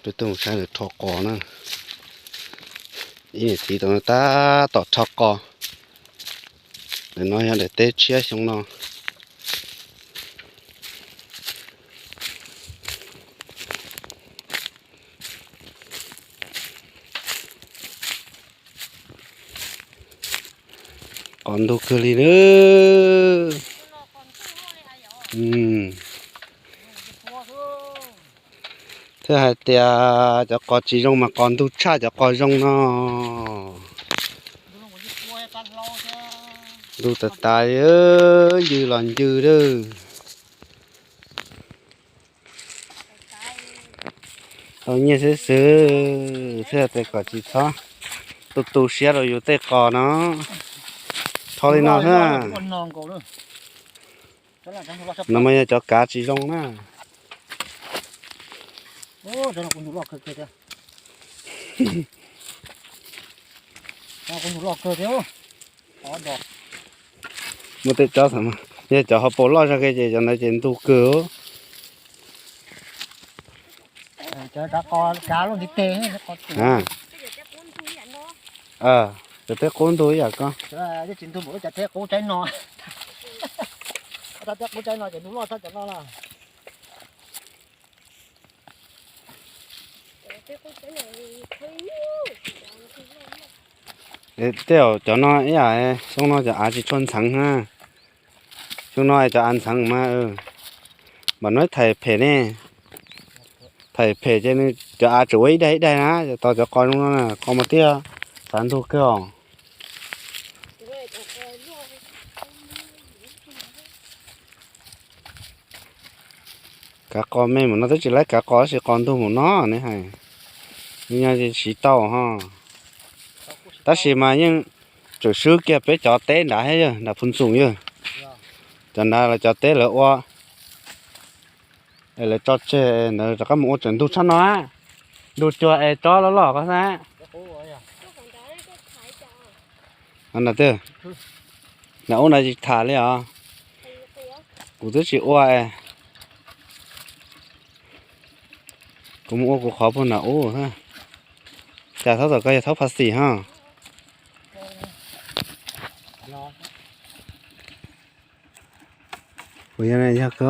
Peb tuaj mus saib lawv rho qos na. Ib niam txiv tau tab tom rho qos. Ntawm no yog daim teb tshiab xyoo no. Qos ntug kawg li na. Thiaj hais tias cov qos tsis zoo mas qos ntug tshaj cov qos zoo no. Ntug tas tas, ncw los ncw lawm. Tau nyiaj xwb xwb, thiaj tias kom tsis txhob tu tu siab rau yus tej qos no. Rho li no xwb. No mas yog cov kav tsis zoo na. Muaj tej tsob, yog cov hauv paus loj zog kiag ces cov ntawd ces ntug kawg. Cov teb qub ntug ib yam ko. Tej zaum cov no ib yam xyoo no cov av tsis tshua ntxheev na. Xyoo no cov av ntxheev mas, npam no thaim phem ne, thaim phem ces nws cov av tseem ua ib daig ib daig na, tos cov qos zoo no, qos mas tiag, xav ntug kawg os. Kav qos me mas no twb tsis laib kav qos tab sis qos ntug mus no ne hais, nws nyob siv tau ho. Tab sis mas yeej tseem swb kiag peb cov teb nrad thiab yog nram Phu Ntxoom yog, cov nrad los cov teb lawv ua es lawv tso tseg ntawd rov qab mus ua tseem ntug tshaj no, ntug cuag es tsob loj loj ko xwb. Nram ub no tsis tham li os. Kuv twb tsis ua, kuv mus ua kuv qhov puag nram ub. Cas thaub tom ko yog thaub pha xim ho. Kuv yog, yog ko,